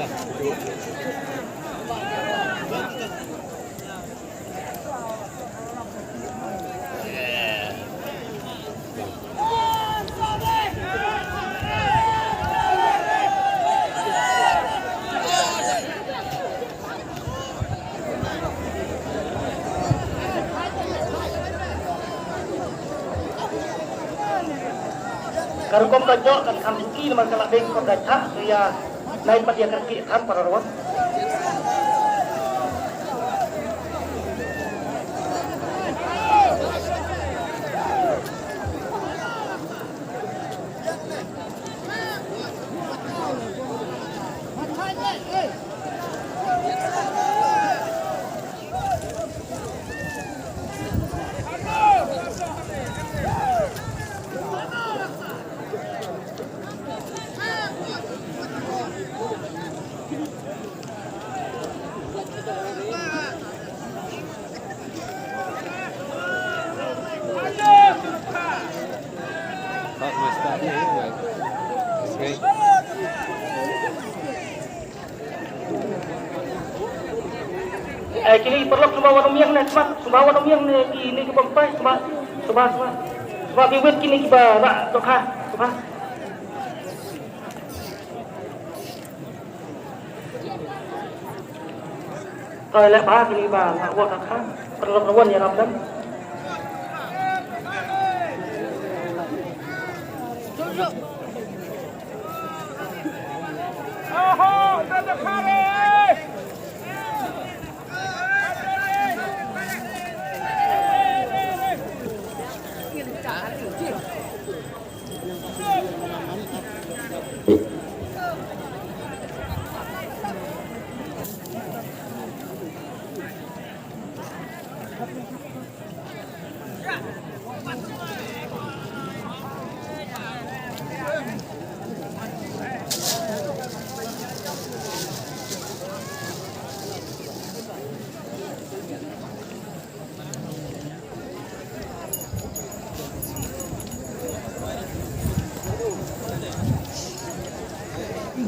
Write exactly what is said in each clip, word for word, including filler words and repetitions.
Ka rukom ka jok kan kham suki namar ka la dei ka kordait thah, to ïa nai pat ïa ka rki than para rawat. How's my spot? Yeah, yeah, right. It's great. Eh, kine ki paralok sngewbha wat nym ïeng ne, sngewbha, sngewbha wat nym ïeng ne, kine ki bym pai, sngewbha, sngewbha, sngewbha. Sngewbha ki wit kine kiba rah dohkha, sngewbha. Toilet ba kini ba ngak wa ka kha. Perlu perluan ïa ram dam.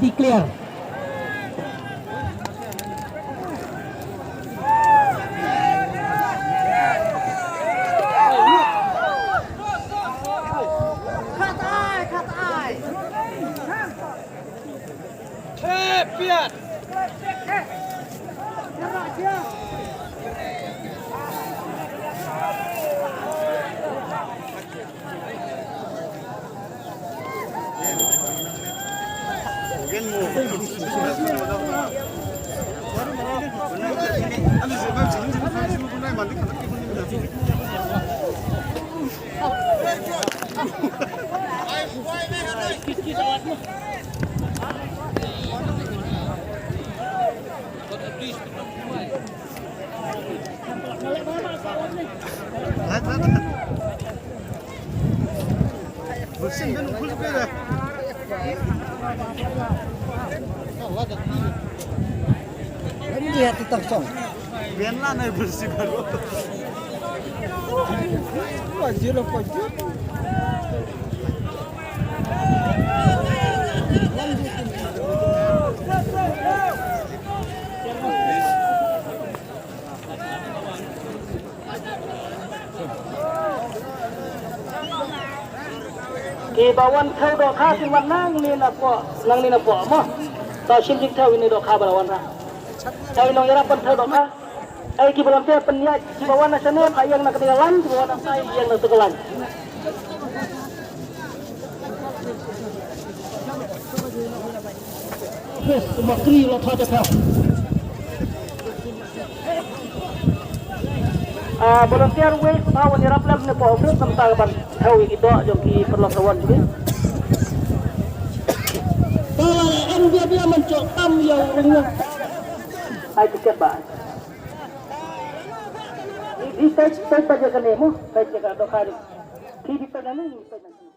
Declare. Khat ai, khat ai. Dia tu tangsong. Biar lah naik bersih baru. Pajir lah pajir. Kiba wan thew dohkha kin wan nangne na poh, nangne na poh mo. To shim jingthew ïa ine i dohkha ba la wan ha. Thew ïa i nongïarap ban thew dohkha. Ai ki volunteer pynïaid kiba wan na shane, pha ïeng na kane ka lain, kiba wan na shane ïeng na kane ka lain. Bakri la tha jaka. Ah, volunteer wei sngewbha wan ïarap lem ne poh office, namar ban thew ïa ki doh jong ki paralok rawon jong ki. Ba la em bia bia man jong tam ïa u rung. Ai tiket ba. Di, di peit, peit ba jaka ne mo, peit jaka dohkha di. Di, di peit na ne, peit na ne.